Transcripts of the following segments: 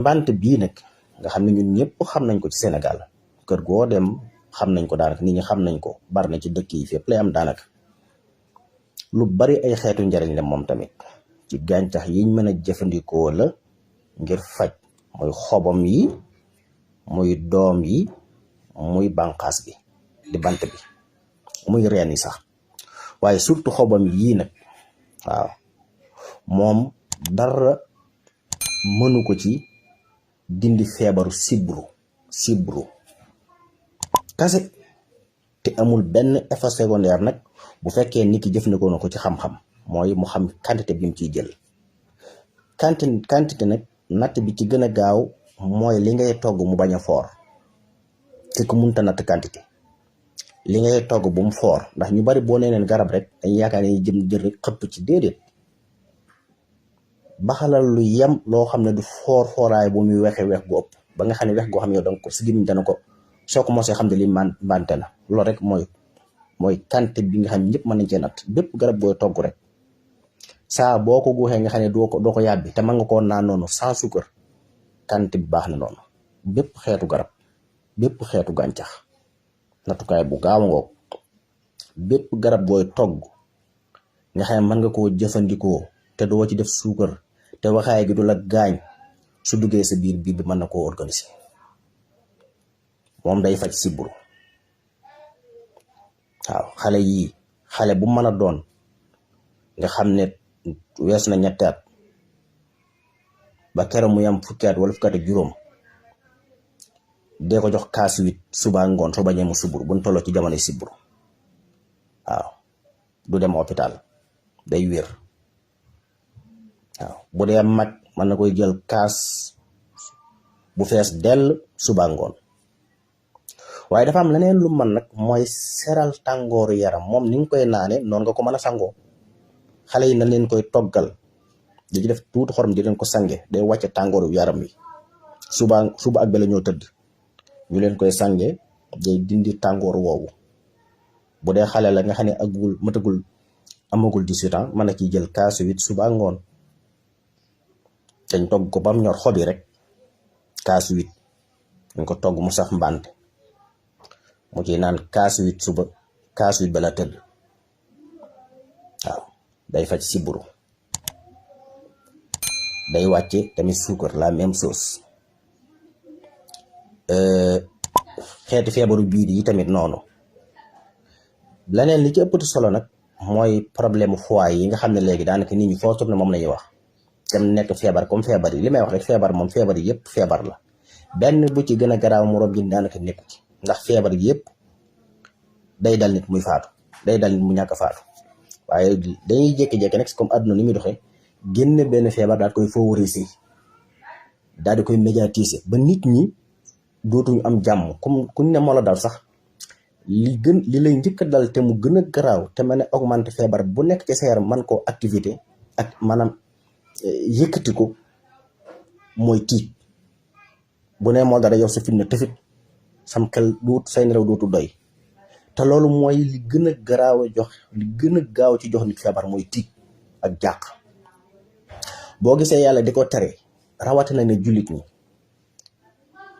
bant bii nag nga xam ne ñun ñëpp xam nañ ko ci Sénégal kër goo dem xam nañ ko daanaka nit ñi xam nañ ko bari na ci dëkk yi fépp lay am daanaka lu bari ay xeetu njariñ la moom tamit ci gàncax yiñ mën a jëfandikoo la ngir faj muy xobam yi muy doom yi muy bànqaas bi di bant bi muy reen yi sax waaye surtout xobam yii nag waaw moom dara mënu ko ci dindi feebaru sibru kase te amul benn effet secondaire nag bu fekkee nit ki jëfandikoo na ko ci xam-xam mooy mu xam quantité bi mu ciy jël quantité nag natt bi ci gën a gaaw mooy li ngay togg mu bañ a foor te ku munta natt quantité li ngay togg bu mu foor ndax ñu bari boo nee leen garab rek dañuy yaakaar ne jël rek xëpp ci déedéet baxalal lu yem loo xam ne du fooraay bu muy wexe wex gu ëpp ba nga xam ne wex goo xam ne yow danga ko si gémmiñ dana ko soo ko mosee xam ne li mbante la loolu rek mooy quantité bi nga xam ne ñëpp mën nañ cee natt bépp garab booy togg rek saa boo ko guuxee nga xam ne doo ko yàbbi te mën nga koo naan noonu sans suukar quantité bi baax na noonu bépp xeetu garab bépp xeetu gàncax nattukaay bu gaaw ngoog bépp garab booy togg nga xam ne mën nga koo jëfandikoo te doo ci def suukar te waxaay gi du la gaañ su duggee sa biir bi mën na koo organiser moom day faj sibbiru waaw xale bu mën a doon nga xam ne wees na ñetti at ba keroog mu yam fukki at wala fukki at ak juróom dee ko jox kaas 8 suba ngoon soo bañee mu sibbiru bu ñu tolloo ci jamono sibbiru waaw du dem hôpital day wér waaw bu dee mag mën na koy jël kaas bu fees dell suba ngoon waaye dafa am leneen lu man nag mooy seral tàngooru yaram moom ni nga koy naane noonu nga ko mën a sangoo xale yi na leen koy toggal di ci def tuuti xorom di leen ko sange day wàcce tàngooru yaram wi suba ak bala ñoo tëdd ñu leen koy sange day dindi tàngoor woowu bu dee xale la nga xam ne amagul 18 ans mën na ciy jël kaas 8 suba ngoon dañ togg ko bam ñor xobi rek kaas 8 dañ ko togg mu saf mbante mu ci naan kaas 8 suba kaas 8 bala tëdd waaw day faj sibbiru day wàcce tamit suukar la même chose xeeti feebaru biir yi tamit noonu leneen li ci ëppati solo nag mooy problème foie yi nga xam ne léegi daanaka nit ñi foo tourné moom la ñuy wax dem nekk feebar comme feebar yi li may wax rek feebar moom feebar yi yëpp feebar la benn bu ci gën a garaaw moroom ji daanaka nekku ci ndax feebar yi yëpp day dal nit muy faatu day dal nit mu ñàkk a faatu waaye dañuy jékki-jékki nag comme àdduna ni muy doxee génne benn feebar daal koy favoriser daal di koy médiatiser ba nit ñi dootuñu am jàmm comme kuñ ne moo la dal sax li lay njëkk a dal te mu gën a garaaw te mën a augmenter feebar bu nekk ci sa yaram man koo activité ak maanaam yëkkati ko mooy tiit bu ne moo dara yow sa fi ne tëfit sam xel say nelaw dootu doy te loolu mooy li gën a gaaw ci jox nit feebar mooy tiit ak jàq boo gisee yàlla di ko tere rawatina ne jullit ñi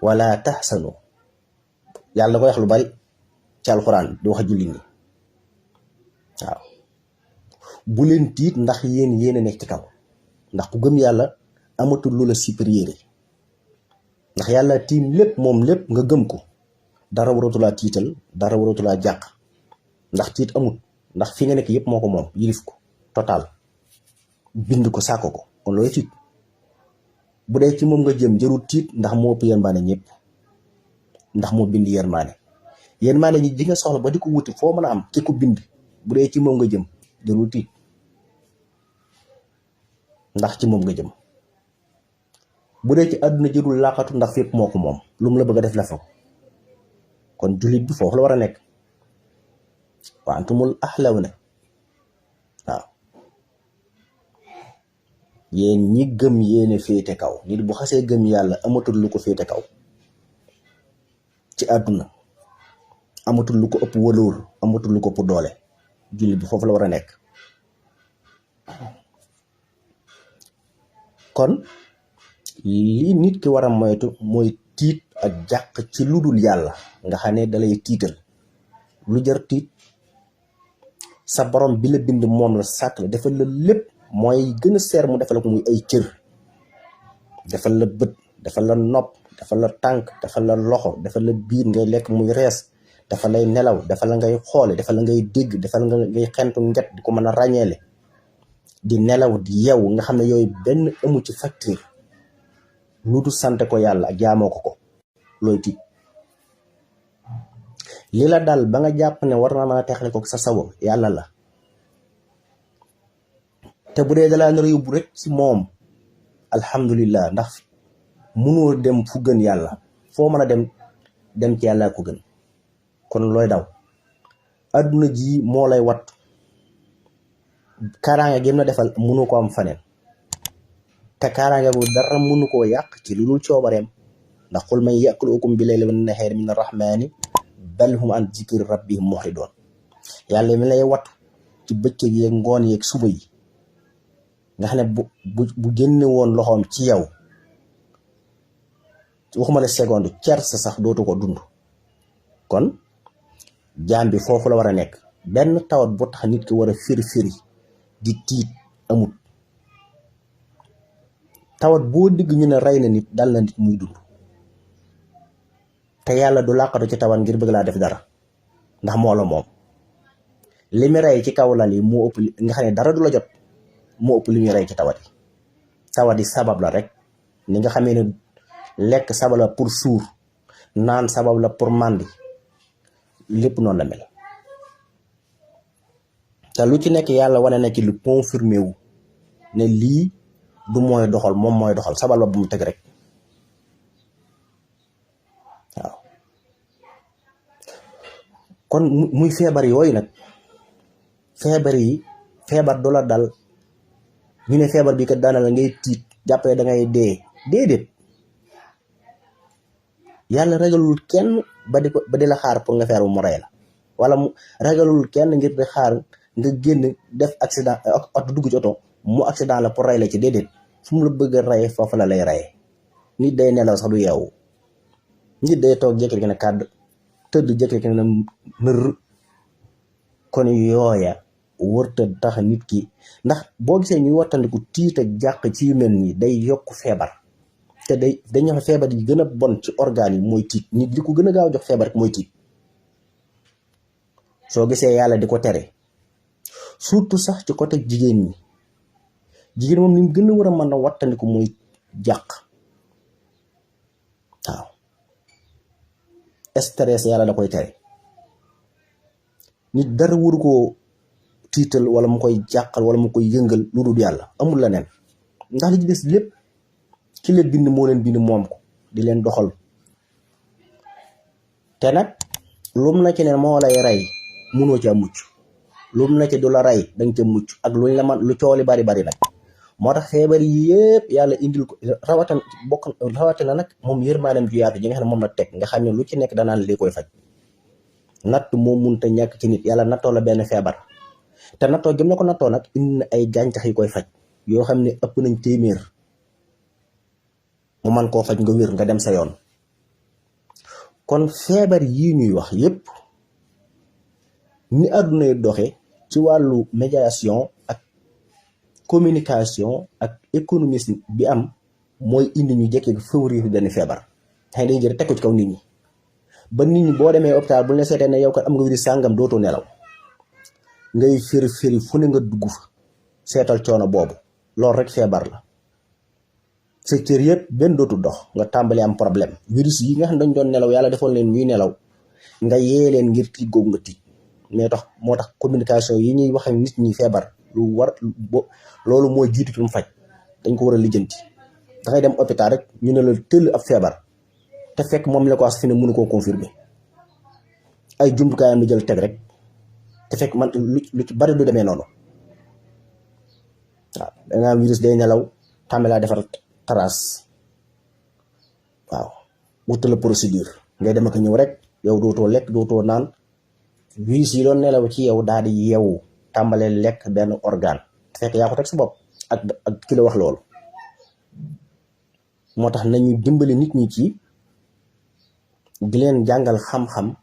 wala taxsanu yàlla da koy wax lu bari ci alxuraan di wax jullit ñi waaw bu leen tiit ndax yéen a nekk ci kaw ndax ku gëm yàlla amatul lu la supérieur ndax yàlla tiim lépp moom lépp nga gëm ko dara waratulaa tiital dara waratulaa jàq ndax tiit amut ndax fi nga nekk yëpp moo ko moom yilif ko total bind ko sàkko ko kon looy tiit bu dee ci moom nga jëm jarul tiit ndax moo ëpp yërmaane ñëpp ndax moo bind yërmaane ñi di nga soxla ba di ko wuti foo mën a am ki ko bind bu dee ci moom nga jëm jarul tiit ndax ci moom nga jëm bu dee ci àdduna jërul laqatu ndax fépp moo ko moom lu mu la bëgg a def la fa kon jullit bi foofu la war a nekk wa antumul ahlawna waaw yéen ñi gëm yéene féete kaw nit bu xasee gëm yàlla amatul lu ko féete kaw ci àdduna amatul lu ko ëpp wëloor amatul lu ko ëpp doole jullit bi foofu la war a nekk kon li nit ki war a moytu mooy tiit ak jàq ci lu dul yàlla nga xam ne dalay tiital. lu jar tiit sa borom bi la bind moom la sàkk la defal la lépp mooy gën a seer mu defal la ko muy ay cër, defal la bët, defal la nopp, defal la tànk, defal la loxo, defal la biir ngay lekk muy rees, defal lay nelaw, defal la ngay xoole, defal la ngay dégg, defal la ngay xentu nget di ko mën a ràññeele, di nelaw di yeewu nga xam ne yooyu benn amu ci facture lu du sante ko yàlla ak jaamoo ko looy tiit. li la dal ba nga jàpp ne war na mën a texale ko sa sago yàlla la, te bu dee dalaa nar a yóbbu rek ci moom alhamdulillah, ndax mënoo dem fu gën yàlla, foo mën a dem ci yàlla ko gën. kon looy daw adduna ji moo lay wat kaaraange gi na defal mënu ko am faneen, te kaaraange bu dara mënu koo yàq ci lu dul coobareem, ndax qul man ya'kulukum bi layli wan nahaari min arrahmani bal hum an zikri rabbihim mu'ridun. yàlla mi lay wattu ci bëccëg yeeg ngoon yeeg suba yi nga xam ne bu génne woon loxoom ci yow waxuma la seconde cer sa sax dootu ko dund. kon jaam bi foofu la war a nekk. benn tawat bu tax nit ki war a firi di tiit amut. tawat boo digg ñu ne rey na nit dal na nit muy dund, te yàlla du làqatu ci tawat ngir bëgg laa def dara ndax moo la moom. li mu rey ci kaw lal yi moo ëpp nga xam ne dara du la jot moo ëpp li muy rey ci tawat yi sabab la rek. ni nga xamee ne lekk sabab la pour suur, naan sabab la pour màndi, lépp noonu la mel. te lu ci nekk yàlla wane na ci lu confirmé wu ne lii du mooy doxal, moom mooy doxal, sabab la bu mu teg rek. waaw kon muy feebar yooyu nag, feebar du la dal ñu ne feebar bi kat daana la ngay tiit jàppee da ngay dee, déedéet. yàlla ragalul kenn ba di la xaar pour nga feebar mu rey la, wala mu ragalul kenn ngir di xaar nga génn def accident oto dugg ci oto mu accident la pour rey la ci, déedéet. fu mu la bëgg a reye foofu la lay reye. nit day nelaw sax du yeewu, nit day toog jékki-jékki ne kàdd tëdd jékki-jékki ne nër. kon yooya wërta tax nit ki, ndax boo gisee ñuy wattandiku tiit ak jàq ci yu mel nii day yokk feebar. te dañu wax feebar yi gën a bon ci organes yi mooy tiit. nit li ko gën a gaaw jox feebar rek mooy tiit. soo gisee yàlla di ko tere surtout sax ci côté jigéen ñi, jigéen moom li mu gën a war a mën a wattandiku mooy jàq. waaw stress yàlla da koy tere. nit dara waru koo tiital wala mu koy jàqal wala mu koy yëngal lu dul yàlla, amul la nen. ndax li ci des lépp ki leen bind moo leen bind moom ko di leen doxal. te nag lum na ci ne moo lay rey munoo ca mucc, lum na ci du la rey danga ca mucc ak luñ la man lu cooli bari nag. moo tax feebar yi yëpp yàlla indil ko rawatina nag moom yërmaanam ju yaatu ji nga xam ne moom la teg, nga xam ne lu ci nekk danaan lii koy faj. natt moo munta ñàkk ci nit. yàlla nattoo la benn feebar, te nattoo gëm na ko nattoo nag indi na ay gàncax yi koy faj yoo xam ne ëpp nañ téeméer mu man koo faj nga wér nga dem sa yoon. kon feebar yii ñuy wax yépp ni àdduna yi doxe ci wàllu médiation ak communication ak économisme bi am mooy indi ñu jekkee favoriser benn feebar. xëy day jël teg ko ci kaw nit ñi ba nit ñi boo demee hôpital bu ñu la seetee ne yow kat am nga virus sàngam dootoo nelaw, ngay fëri fu ne nga dugg fa seetal coono boobu. loolu rek feebar la. secteur yëpp benn dootul dox nga tàmbali am problème. virus yi nga xam ne dañ doon nelaw yàlla defoon leen ñuy nelaw nga yee leen ngir tiit googu nga tiit. mais moo tax communication yi ñuy wax ak nit ñi feebar loolu mooy jiitu ci mu faj. dañ ko war a lijjanti. dangay dem hôpital rek ñu ne la tëll ab feebar te fekk moom la ko wax fi ne mënu koo confirmer. ay jumtukaayam la jël teg rek te fekk man lu ci bari du demee noonu. waaw danga am virus day nelaw tàmbali defar trace. waaw wutal la procédure ngay dem ak ñëw rek yow dootoo lekk dootoo naan. virus yi doon nelaw ci yow daal di yeewu tàmbalee lekk benn organe te fekk yaa ko teg sa bopp ak ki la wax loolu. moo tax nañu dimbali nit ñi ci di leen jàngal xam-xam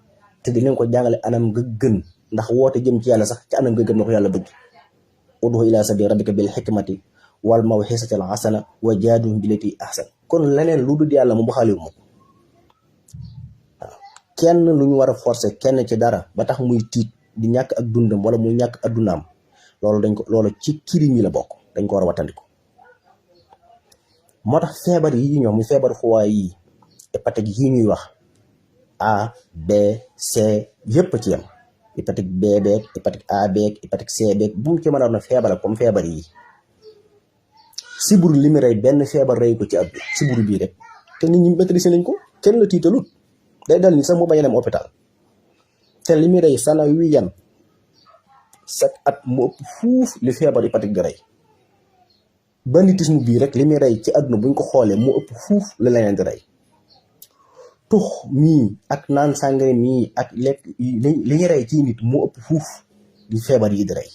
te di leen ko jàngale anam nga gën, ndax woote jëm ci yàlla sax ci anam nga gën na ko yàlla bëgg. ud'u ila sabili rabbika bil hikmati wal maw'izati al hasana wa jaadilhum billati ahsan. kon leneen lu dul yàlla moom bu xaaliwu ma waaw kenn lu ñu war a forcer kenn ci dara ba tax muy tiit di ñàkk ak dundam wala muy ñàkk addunaam, loolu ci kirim yi la bokk, dañ ko war a wattandiku. moo tax feebar yi ñoom muy feebar foie yi, hépatite yi ñuy wax A B C yëpp ci yam, hépatite B beeg hépatite A beeg hépatite C beeg bu mu ci mën a doon feebar comme feebar yi. siburu li mu rey benn feebar rey ko ci àdduna, siburu bii rek te nit ñi maîtriser nañ ko, kenn la tiitalut, day dal ni sax mu bañ a dem hôpital. te li mu rey sana wi yan chaque at mu ëpp fuuf li feebar hépatite di rey. banditisme bii rek li muy rey ci àdduna buñ ko xoolee mu ëpp fuuf la leneen di rey. tux mii ak naan sàngara mii ak lekk li ñu rey ci nit mu ëpp fuuf li feebar yi di rey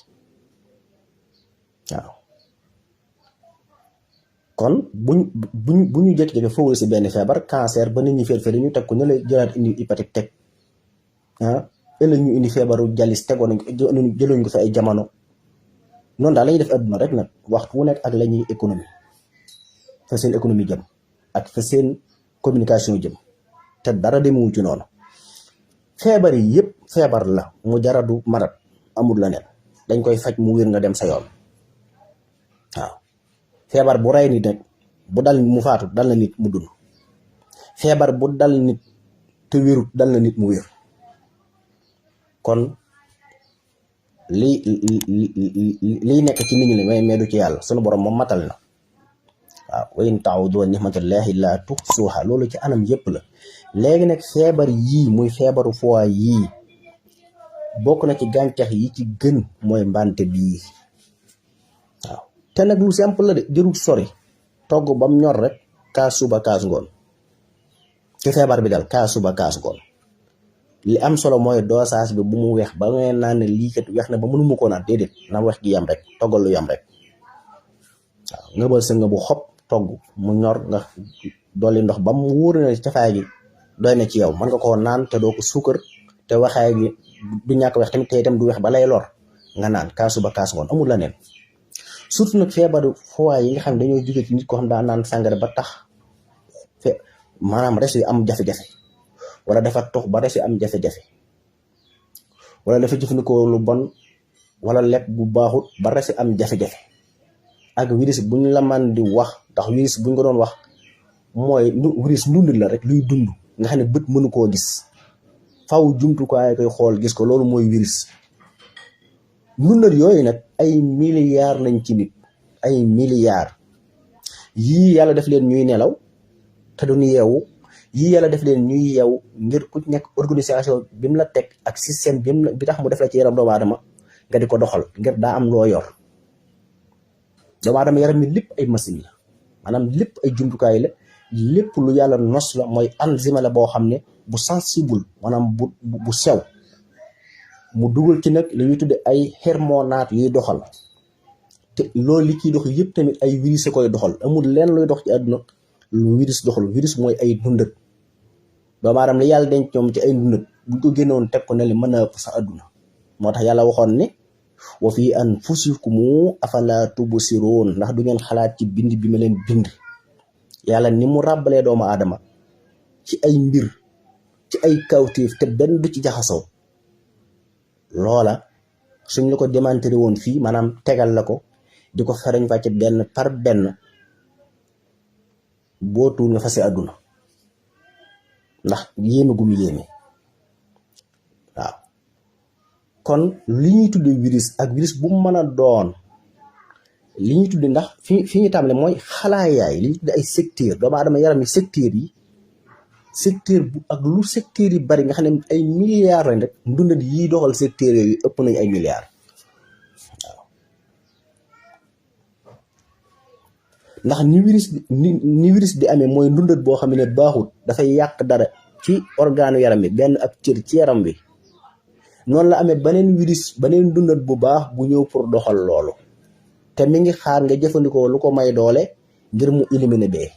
waaw. kon bu ñu jékki-jékki foofu si benn feebar cancer ba nit ñi féer ñu teg ko ñu lay jëlaat indi hépatite teg ëllëg ñu indi feebaru jalis tegoon nañ ko jëloon ko fi ay jamono. noonu daal la ñuy def àdduna rek nag waxtu wu nekk ak la ñuy économie fa seen économie jëm ak fa seen communication jëm te dara demewu ci noonu. feebar yi yëpp feebar la mu jaradu marat amul la neen dañ koy faj mu wér nga dem sa yoon waaw. feebar bu rey nit nag bu dal mu faatu dal na nit mu dund, feebar bu dal nit te wérut dal na nit mu wér. kon lii nekk ci nit ñi la mais du ci yàlla, sunu borom moom matal na waaw. wa in ta'udu ni'matallahi la tuhsuha, loolu ci anam yëpp la. léegi nag feebar yii muy feebaru foie yii bokk na ci gàncax yi ci gën mooy mbante bii waaw. te nag lu simple la de, jërul sori, togg bam ñor rek kaas suba kaas ngoon ci feebar bi dal, kaas suba kaas ngoon. li am solo mooy dosage bi bu mu weex ba ngeen naan ne lii kat weex na ba mënuma koo naan, déedéet na weex gi yam rek, toggal lu yam rek waaw. nga bal sa nga bu xob togg mu ñor nga dolli ndox ba mu wóor na cafaay gi doy na ci yow, mën nga koo naan te doo ko suukar te waxaay gi du ñàkk weex tamit te itam du weex ba lay lor nga naan kaas suba kaas ngoon, amul la neen. surtout nag feebaru foie yi nga xam ne dañoo jóge ci nit koo xam daa naan sàngara ba tax maanaam res yi am jafe-jafe, wala dafa tox ba res yi am jafe-jafe, wala dafa jëfandikoo lu bon wala lekk bu baaxut ba res yi am jafe-jafe. ak virus bu ñu la man di wax, ndax virus bu ñu ko doon wax mooy virus ndund la rek luy dund nga xam ne bët mënu koo gis, faw jumtukaay koy xool gis ko, loolu mooy virus. ndundat yooyu nag ay milliards lañ ci nit, ay milliards. yii yàlla def leen ñuy nelaw te duñu yeewu, yii yàlla def leen ñuy yeewu ngir ku nekk organisation bi mu la teg ak système bi tax mu def la ci yaram doomu aadama nga di ko doxal ngir daa am loo yor. doomu aadama yaram mi lépp ay machine la, maanaam lépp ay jumtukaay la, lépp lu yàlla nos la, mooy enzyme la boo xam ne bu sensible, maanaam bu sew, mu dugal ci nag li ñuy tudde ay hormonaat yuy doxal. te loolu li ciy dox yëpp tamit ay virus koy doxal, amul lenn luy dox ci àdduna lu virus doxal. virus mooy ay dundat, doomu aadama li yàlla denc ñoom ci ay dundat buñ ko génnoon teg ko ne li mën na ëpp sax àdduna. moo tax yàlla waxoon ne wa fi anfusikum afala tubsiroon, ndax du ngeen xalaat ci bind bi ma leen bind. yàlla ni mu ràbbalee doomu aadama ci ay mbir, ci ay kawtéef te benn du ci jaxasoo, loola suñ la ko démantelé woon fii, maanaam tegal la ko di ko farañ fàcce benn par benn, boo tuur nga fase àdduna ndax yéeme gum yéeme waaw. kon li ñuy tudde virus ak virus bu mu mën a doon, li ñuy tudde, ndax fi ñu tàmbale mooy xalaayaay, li ñuy tudde ay secteur doomu aadama yaram yi secteur bu ak lu secteur yi bari nga xam ne ay milliards lañ rek, ndundat yi doxal secteur yooyu ëpp nañ ay milliards waaw. ndax ni virus di amee mooy ndundat boo xam ne baaxut, dafay yàq dara ci organe yaram bi, benn ab cër ci yaram bi, noonu la amee beneen virus, beneen ndundat bu baax bu ñëw pour doxal loolu, te mi ngi xaar nga jëfandikoo lu ko may doole ngir mu éliminer bee.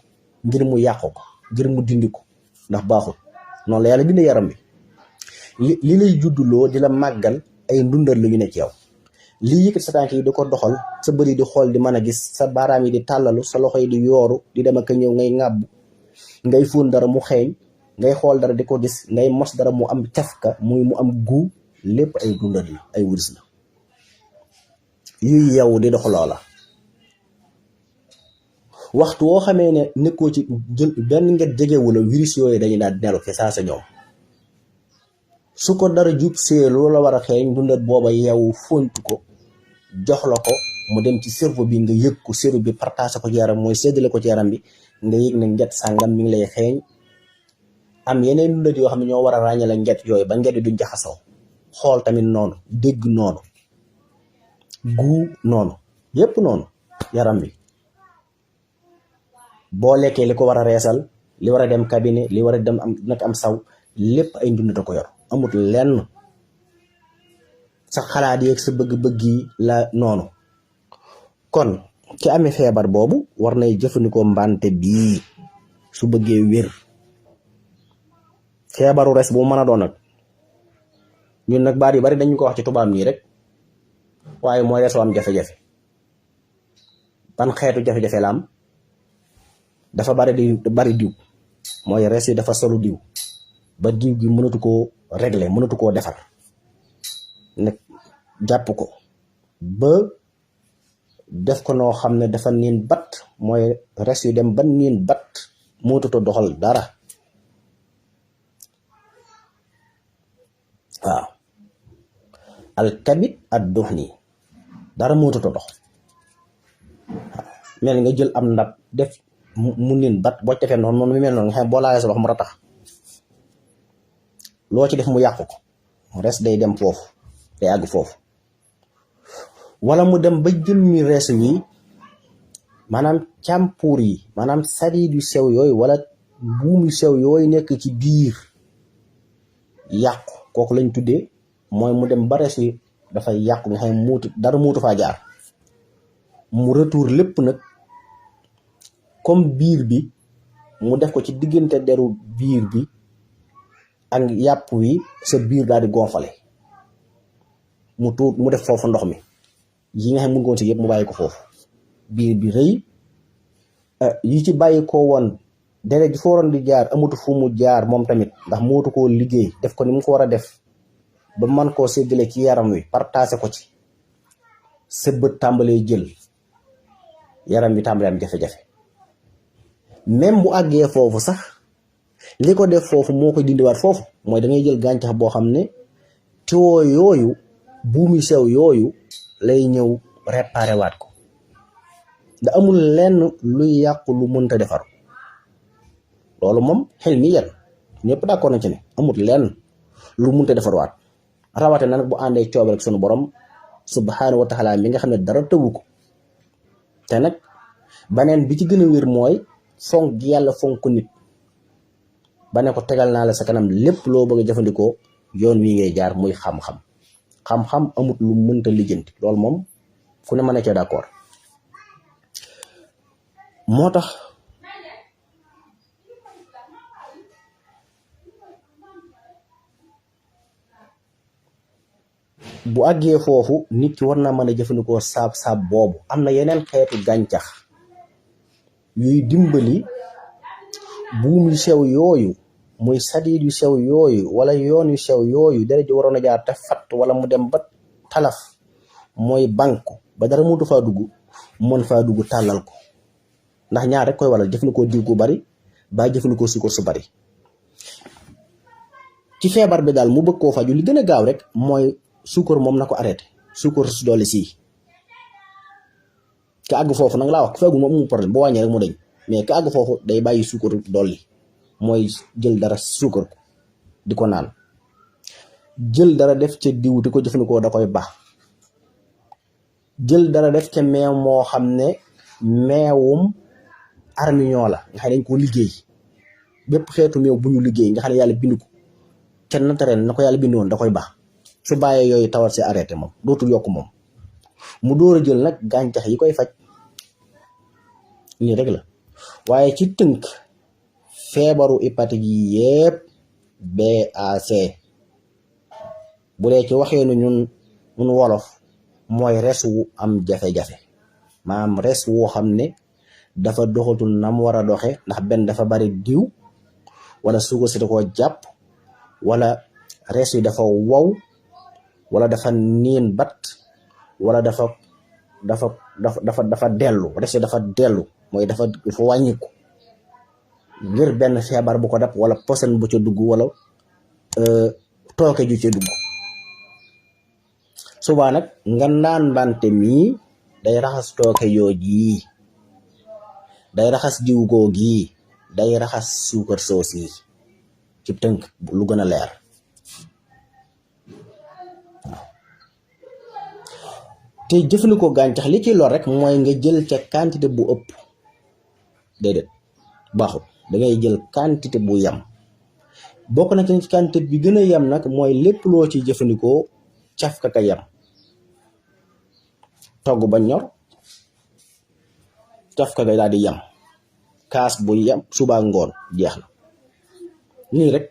ngir mu yàqu ko ngir mu dindi ko ndax baaxul noonu la yàlla bind yaram bi li lay judduloo di la màggal ay ndundal lu ñu ne ci yow lii yëkkat sa tànk yi di ko doxal sa bëri di xool di mën a gis sa baaraam yi di tàllalu sa loxo yi di yooru di dem ak ñëw ngay ŋàbb ngay fóon dara mu xeeñ ngay xool dara di ko gis ngay mos dara mu am cafka mu am gu lépp ay dundal la ay wërs la yuy yow di dox loola waxtu woo xamee ne nekkoo ci jël benn nget jegewu la virus yooyu dañuy daal di nelu fi saa sa ñoom su ko dara jub see loolu la war a xeeñ dundal booba yow fontu ko jox la ko mu dem ci cerveau bi nga yëg ko cerveau bi partagé ko ci yaram mooy séddale ko ci yaram bi nga yëg ne nget sàngam mi ngi lay xeeñ am yeneen dundal yoo xam ne ñoo war a ràññale nget yooyu ba nget yi duñ jaxasoo xool tamit noonu dégg noonu gu noonu yépp noonu yaram bi boo lekkee li ko war a reesal li war a dem cabinet li war a dem am nag am saw lépp ay ndund da ko yor amut lenn sa xalaat yeeg sa bëgg-bëgg yi la noonu kon ki amee feebar boobu war nay jëfandikoo mbante bii su bëggee wér feebaru res bu mën a doon nag ñun nag baat yu bari dañu ko wax ci tubaab nii rek waaye mooy reesoo am jafe-jafe ban xeetu jafe-jafe la am dafa bari diw mooy res yi dafa solu diw ba diw gi mënatu koo régler mënatu koo defar nag jàpp ko ba def ko noo xam ne dafa niin bat mooy res yu dem ba niin bat mënatutoo doxal dara waaw alkabit ad duhni dara mënatutoo dox waaw mel nga jël am ndab def mu niin bat boo defee noonu mi mel noonu nga xam boo laalee sa loxo mu ratax loo ci def mu yàqu ko res day dem foofu day àgg foofu wala mu dem ba jëmmi res wi maanaam càmpuur yi maanaam sadiid yu sew yooyu wala buum yu sew yooyu nekk ci biir yàqu kooku lañ tuddee mooy mu dem ba res wi dafay yàqu nga xam muutu dara muutu faa jaar mu retour lépp nag comme biir bi mu def ko ci diggante deru biir bi ak yàpp wi sa biir daal di gonfale mu tuut mu def foofu ndox mi yi nga xam mun ngoon si yëpp mu bàyyi ko foofu biir bi rëy yi ci bàyyi ko woon deret ji fooroon di jaar amatu fu mu jaar moom tamit ndax mootu koo liggéey def ko ni mu ko war a def ba man koo séddale ci yaram wi partagé ko ci sa bët tàmbalee jël yaram wi tàmbalee am jafe-jafe même bu àggee foofu sax li ko def foofu moo koy dindiwaat foofu mooy da ngay jël gàncax boo xam ne tiwo yooyu buumi sew yooyu lay ñëw réparé waat ko da amul lenn luy yàqu lu mënta defar loolu moom xel mi yan ñëpp d'accord na ci ne amul lenn lu mënta defarwaat rawate na nag bu àndee coob rek sunu borom subhanahu wa taala mi nga xam ne dara tëwu ko te nag baneen bi ci gën a wér mooy fonk gi yàlla fonk nit ba ne ko tegal naa la sa kanam lépp loo bëgg a jëfandikoo yoon wi ngay jaar muy xam-xam xam-xam amut lu mënta lijjanti loolu moom fu ne mën a cee d'accord moo tax bu àggee foofu nit ki war naa mën a jëfandikoo saab boobu am na yeneen xeetu gàncax yuy dimbali buum yu sew yooyu muy sadiid yu sew yooyu wala yoon yu sew yooyu dara ji waroon a jaar te fatt wala mu dem ba talaf mooy banku ba dara mutu faa dugg mën faa dugg tàllal ko ndax ñaar rek koy waral jëfandikoo diw gu bari ba jëfandikoo suukar su bari ci feebar bi daal mu bëgg koo faju li gën a gaaw rek mooy suukar moom na ko arrêté suukar su doole sii ka àgg foofu nag laa wax ku fegu moom mu problème boo wàññee rek mu dañ mais ka àgg foofu day bàyyi suukar dolli mooy jël dara suukar ko di ko naan jël dara def ca diw di ko jëfandikoo da koy baax jël dara def ca meew moo xam ne meewum armiñoo la nga xam ne dañ ko liggéey bépp xeetu meew bu ñu liggéey nga xam ne yàlla bind ko ca naturel na ko yàlla bind woon da koy baax su bàyyee yooyu tawat si arrêté moom dootul yokk moom mu door a jël nag gàncax yi koy faj nii rek la waaye ci tënk feebaru hépatique yi yépp BAC bu dee ci waxee nu ñun wolof mooy res wu am jafe-jafe maanaam res woo xam ne dafa doxatul nam war a doxe ndax benn dafa bari diw wala suukar si da koo jàpp wala res yi dafa wow wala dafa niin bat wala dafa dellu res yi dafa dellu mooy dafa wàññiku ngir benn feebar bu ko dab wala posen bu ca dugg wala tooke ju ca dugg subaa nag nga naan mbante mii day raxas tooke yooji day raxas diw googi day raxas suukar soos yi ci tënk lu gën a leer waaw te jëfandikoo gàncax li ci lor rek mooy nga jël ca quantité bu ëpp déedéet baaxul da ngay jël quantité bu yam bokk na ci quantité bi gën a yam nag mooy lépp loo ci jëfandikoo caf ka yam togg ba ñor caf ka daal di yam kaas bu yam suba ngoon jeex na nii rek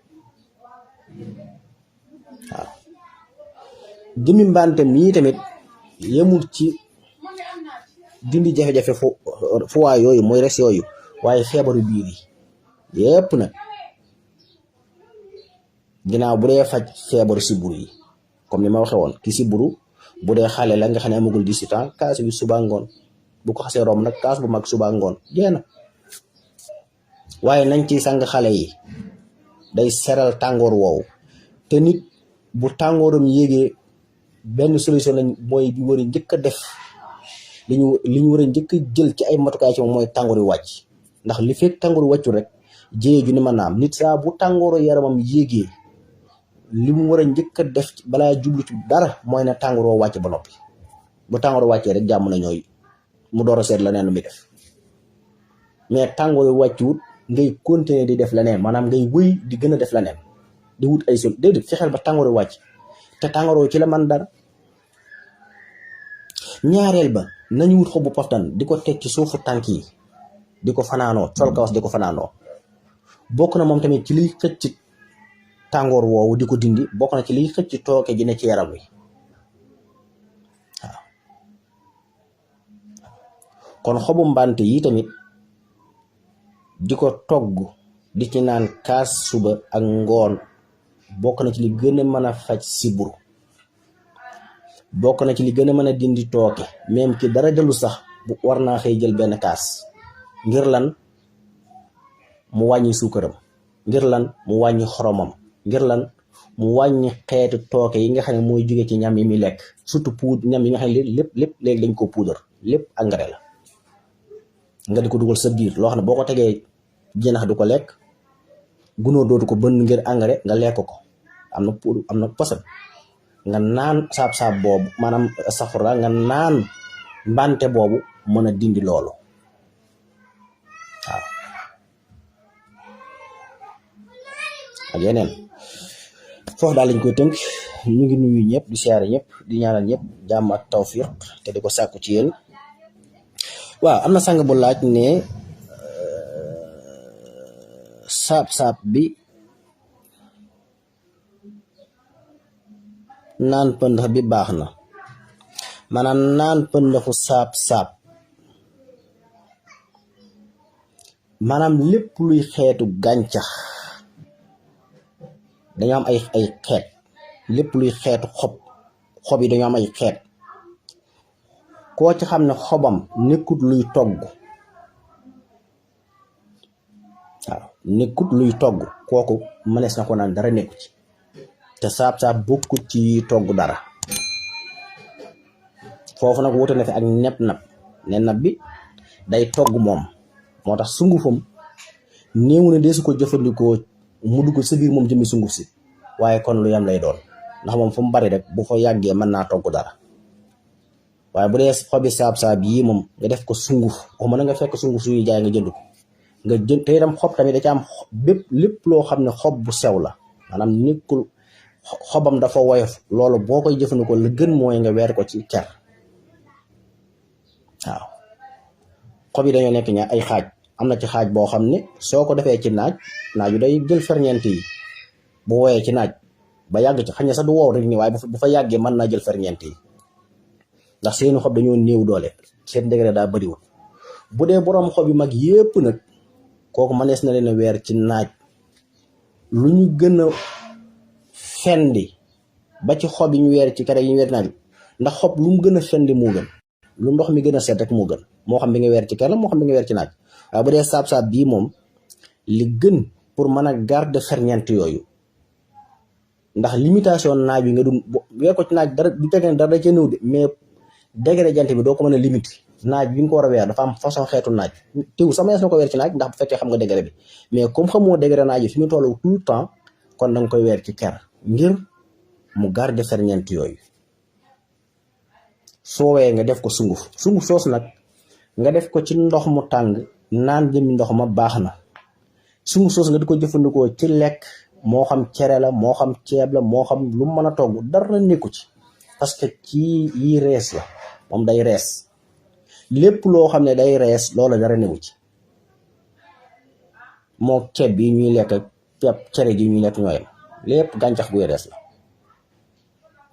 waaw jëmi mbante mii tamit yemul ci dindi jafe-jafe fu waa yooyu mooy res yooyu waaye feebaru biir yi yépp nag ginnaaw bu dee faj feebaru siburu yi comme ni ma waxee woon ki siburu bu dee xale la nga xam ne amagul 18 ans kaas bi suba ngoon bu ko xasee rom nag kaas bu mag suba ngoon jeex na waaye nañ ci sang xale yi day seral tàngoor woowu te nit bu tàngooram yéegee benn solution lañ mooy bi war a njëkk a def li ñu war a njëkk a jël ci ay matukaay ci moom mooy tàngoor yu wàcc ndax li fekk tàngoor wàccu rek jéye ju ni ma naam nit saa bu tàngooru yaramam yéegee li mu war a njëkk a def balaa jublu ci dara mooy ne tàngooroo wàcc ba noppi bu tàngoor wàccee rek jàmm na ñooy mu door a seet leneen lu muy def mais tàngoor yu wàccuwut ngay continuer di def leneen maanaam ngay wëy di gën a def leneen di wut ay sol déedéet fexeel ba tàngoor yu wàcc te tàngooroo ci la man dara ñaareel ba nañu wut xobu poftan di ko teg ci suufu tànk yi di ko fanaanoo sol kawas di ko fanaanoo bokk na moom tamit ci liy xëcc tàngoor woowu di ko dindi bokk na ci liy xëcc tooke ji ne ci yaram wi waaw kon xobu mbante yi tamit di ko togg di ci naan kaas suba ak ngoon bokk na ci li gën a mën a faj siburu bokk na ci li gën a mën a dindi tooke même ki dara jëlu sax bu war naa xëy jël benn kaas ngir lan mu wàññi suukaram ngir lan mu wàññi xoromam ngir lan mu wàññi xeetu tooke yi nga xam ne mooy jóge ci ñam yi muy lekk surtout ñam yi nga xam ne lépp léegi dañ ko puudar lépp engrais la nga di ko dugal sa biir loo xam ne boo ko tegee jinax du ko lekk gunóor dootu ko bënn ngir engrais nga lekk ko am na poson nga naan saab boobu maanaam safara nga naan mbante boobu mën a dindi loolu waaw ak yeneen foofu daal lañ koy tënk ñu ngi nuyu ñëpp di siyaare ñëpp di ñaanal ñëpp jàmm ak tawfiq te di ko sàkku ci yéen waaw am na sang bu laaj ne saab bi naan pëndax bi baax na maanaam naan pëndaxu saab maanaam lépp luy xeetu gàncax dañoo am ay xeet lépp luy xeetu xob yi dañoo am ay xeet koo ci xam ne xobam nekkut luy togg waaw nekkut luy togg kooku mënees na ko naan dara nekku ci te saab bokkut ci togg dara foofu nag wuute na fi ak nab nab bi day togg moom moo tax sungufam néew na deesu ko jëfandikoo mu dugg sa biir moom jëmmi sunguf si waaye kon lu yam lay doon ndax moom fu mu bari rek bu fa yàggee mën naa togg dara waaye bu dee xobi saab yii moom nga def ko sunguf waxuma na nga fekk sunguf suy jaay nga jënd ko nga jënd te itam xob tamit da ci am lépp loo xam ne xob bu sew la maanaam nekkul xobam dafa woyof loolu boo koy jëfandikoo la gën mooy nga weer ko ci ker waaw xob yi dañoo nekk ñaar ay xaaj am na ci xaaj boo xam ne soo ko defee ci naaj wi day jël ferñeent yi bu wooyee ci naaj ba yàgg ci xañ na sax du wow rek ni waaye bu fa yàggee mën naa jël ferñeent yi ndax seeni xob dañoo néew doole seen degré daa bëriwul. bu dee boroom xob yu mag yépp nag kooku mënees na leen a weer ci naaj lu ñu gën a fendi ba ci xob yi ñu weer ci kere yi ñu weer naaj ndax xob lu mu gën a fendi moo gën, lu ndox mi gën a set rek moo gën, moo xam bi nga weer ci kere la moo xam bi nga weer ci naaj. waaye bu dee saab-saab bii moom li gën pour mën a garder ferñeent yooyu ndax limitation naaj bi nga dun weer ko ci naaj dara du tege dara da cee nëw de mais degré jant bi doo ko mën a limiter naaj bi nga ko war a weer dafa am façon xeetu naaj tew sama yees na ko weer ci naaj ndax bu fekkee xam nga degré bi mais comme xamoo degré naaj bi fi mu toll tout le temps kon danga koy weer ci ker ngir mu garder ferñeent yooyu. soo wee nga def ko sunguf soos nag nga def ko ci ndox mu tàng naan jëmmi ndox ma baax na. sunguf soos nga di ko jëfandikoo ci lekk moo xam cere la moo xam ceeb la moo xam lu mën a togg dara nekku ci parce que ci yi rees la moom day rees lépp loo xam ne day rees loola dara newu ci moo ceeb bi ñuy lekk ceeb cere ji ñuy lekk ñooyam lépp gàncax guy rees la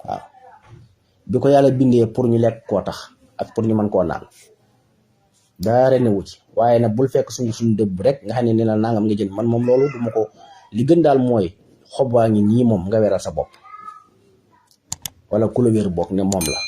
waaw bi ko yàlla bindee pour ñu lekk koo tax ak pour ñu mën koo naan dara newu ci waaye nag bul fekk suñu dëbb rek nga xam ne ni la nangam nga jënd man moom loolu duma ko li gën daal mooy xob waa ngi nii moom nga weral sa bopp wala ku la wér bokk ne moom la